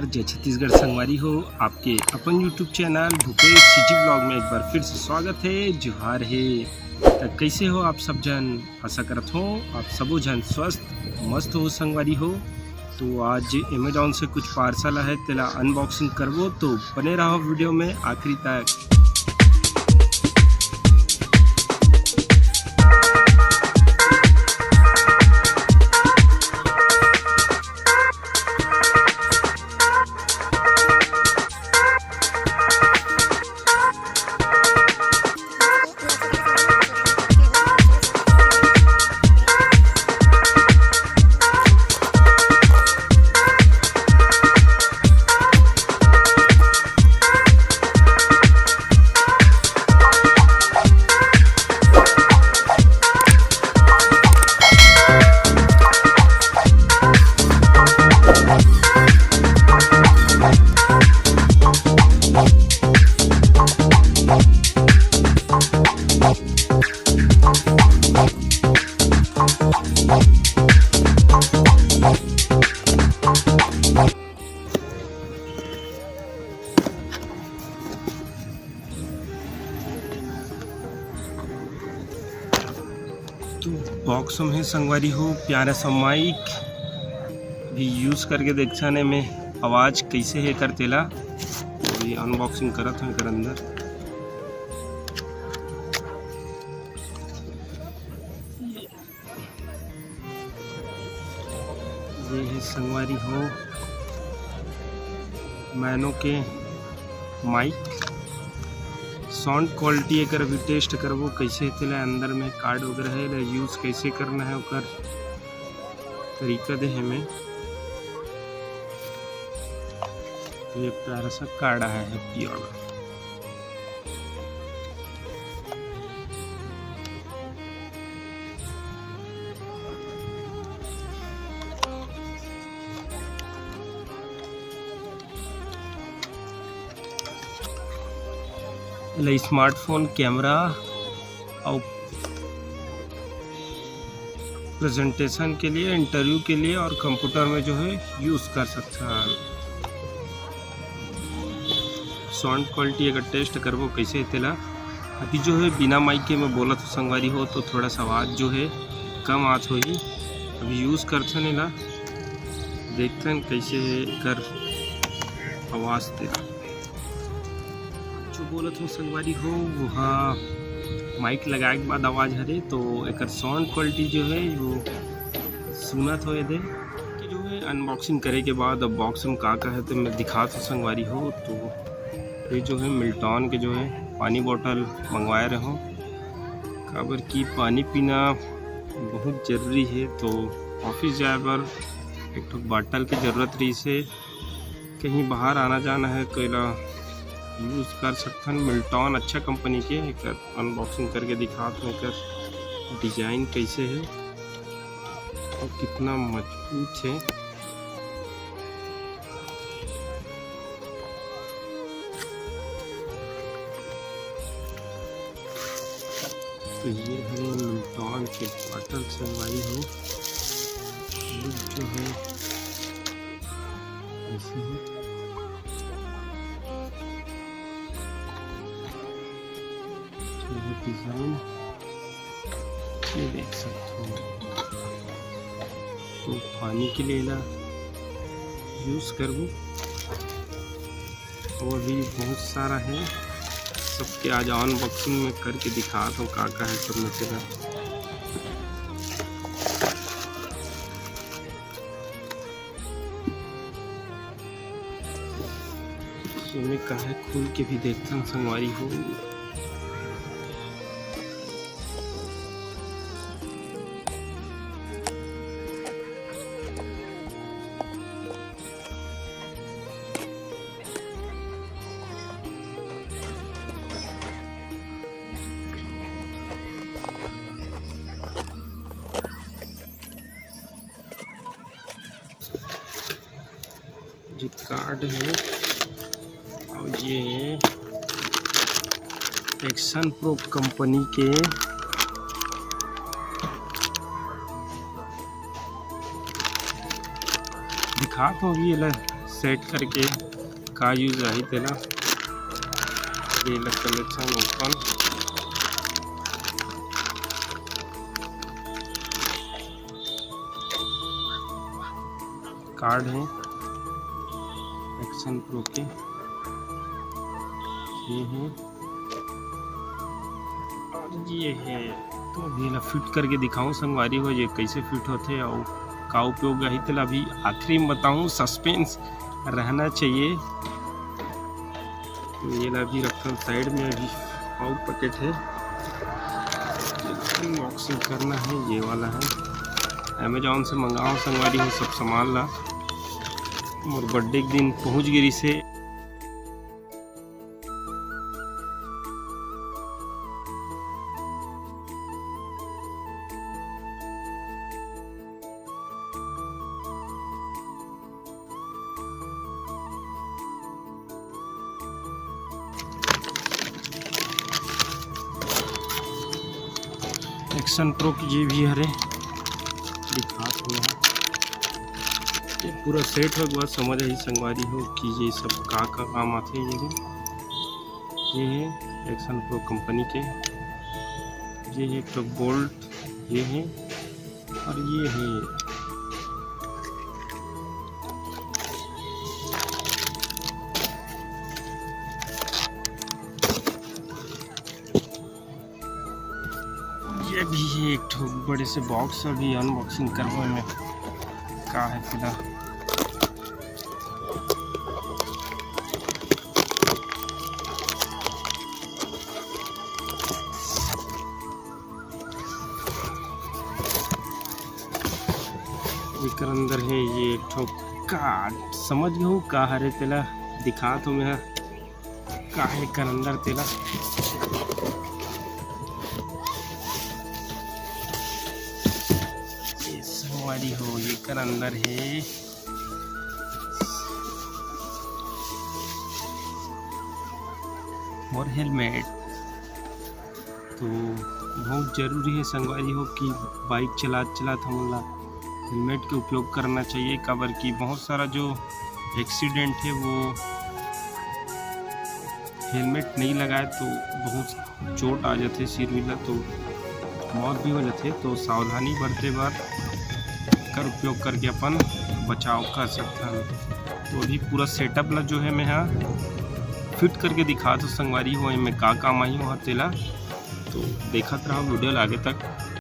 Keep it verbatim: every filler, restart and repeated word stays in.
जय छत्तीसगढ़ संगवारी हो, आपके अपन YouTube channel Bhupesh CG blog में एक बार फिर से स्वागत है। जोहार है। त कैसे हो आप सब जन? आशा करत हो आप सबो जन स्वस्थ मस्त हो संगवारी हो। तो आज अमेजोन से कुछ पार्सल है, तेला अनबॉक्सिंग करबो, तो बने रहो वीडियो में आखिरी तक। तो बॉक्स में संगवारी हो प्यारा सा माइक भी यूज़ करके देखथन एमे आवाज़ कैसे है कर तेला। अभी अनबॉक्सिंग करत हन कर अंदर। ये है संगवारी हो मैनो के माइक। साउंड क्वालिटी एकर अभी टेस्ट करबो कैसे हे तेला, अंदर में कार्ड वगैरह है, एला यूज़ कैसे करना है ओकर तरीका दे हे में। ये प्यारा सा कार्ड आया है हैप्पी वाला। एला स्मार्टफोन, कैमरा और प्रेजेंटेशन के लिए, इंटरव्यू के लिए और कंप्यूटर में जो है यूज़ कर सकथन। साउंड क्वालिटी अगर टेस्ट करबो कैसे हे तेला, अभी जो है बिना माइक के मैं बोलत हो संगवारी हो तो थोड़ा सा आवाज़ जो है कम आत होही। अभी यूज़ करथन एला, देखथन कैसे हे एकर आवाज़ तेला। जो बोलत हो संगवारी हो वो माइक लगाए के बाद आवाज़ हरे, तो एकर साउंड क्वालिटी जो है वो सुनत हो एदे। कि जो है अनबॉक्सिंग करे के बाद अब बॉक्स में का का है तो मैं दिखात हो संगवारी हो। तो ये जो है मिल्टॉन के जो है पानी बॉटल मंगवाए रहो, काबर कि पानी पीना बहुत ज़रूरी है। तो ऑफिस जाए बर एक ठो बॉटल के ज़रूरत रहिस हे, कहीं बाहर आना जाना है तो एला यूज़ कर सकथन। मिल्टॉन अच्छा कंपनी के। एकर अनबॉक्सिंग करके दिखात हूँ एकर डिज़ाइन कैसे है और कितना मजबूत है। तो ये है मिल्टॉन के बॉटल संगवारी हो, लुक जो है ऐसे है। ये डिज़ाइन ये देख सकते हो, तो पानी के लिए एला यूज़ करबो। और भी बहुत सारा है, सबके आज अनबॉक्सिंग में करके दिखात हूँ का का है सब में से। एमे का है, खुल के भी देखथन संगवारी हो। जो कार्ड है और ये एक्शन प्रो कंपनी के दिखात हो, अभी एला सेट करके का यूज आही तेला, ये ला कर लेथन ओपन। कार्ड है एक्शन प्रो के, ये है और ये है। तो अभी ला फिट करके दिखाऊं संगवारी हो, ये कैसे फिट होथे और का उपयोग आही तेला अभी आखिरी में बताऊं, सस्पेंस रहना चाहिए। तो ये ला अभी रखन साइड में, अभी और पैकेट है, अनबॉक्सिंग करना है। ये वाला है, अमेजोन से मंगाओ संगवारी हो सब सामान ला। मोर बर्थडे के दिन पहुंच गे रिसे। एक्शन प्रो के जे भी हरे दिखात हूँ मैं। ये पूरा सेट हो एक बार समझ आही संगवारी हो कि ये सब का का काम आथे। ये भी, ये है एक्शन प्रो कंपनी के, ये है एक ठो बोल्ट, ये है और ये है। ये भी है एक ठो बड़े से बॉक्स, अभी अनबॉक्सिंग करबो एमे का है पूरा। एकर अंदर है ये एक ठो कार्ड, समझ गए हो का हरे तेला दिखात हूँ मैं। का है एकर अंदर तेला? ये संगवारी हो, एकर अंदर है मोर हेलमेट। तो बहुत जरूरी है संगवारी हो कि बाइक चलात चलात हमन ला हेलमेट के उपयोग करना चाहिए, काबर कि बहुत सारा जो एक्सीडेंट है वो हेलमेट नहीं लगाए तो बहुत चोट आ जाथे सिर उर ला, तो मौत भी हो जाथे। तो सावधानी बरते बर एकर उपयोग करके अपन बचाव कर सकथन। तो अभी पूरा सेटअप ला जो है मैं हा फिट करके दिखात हूँ संगवारी हो, एमे का काम आही वहाँ तेला। तो देखत रहो वीडियो ला आगे तक।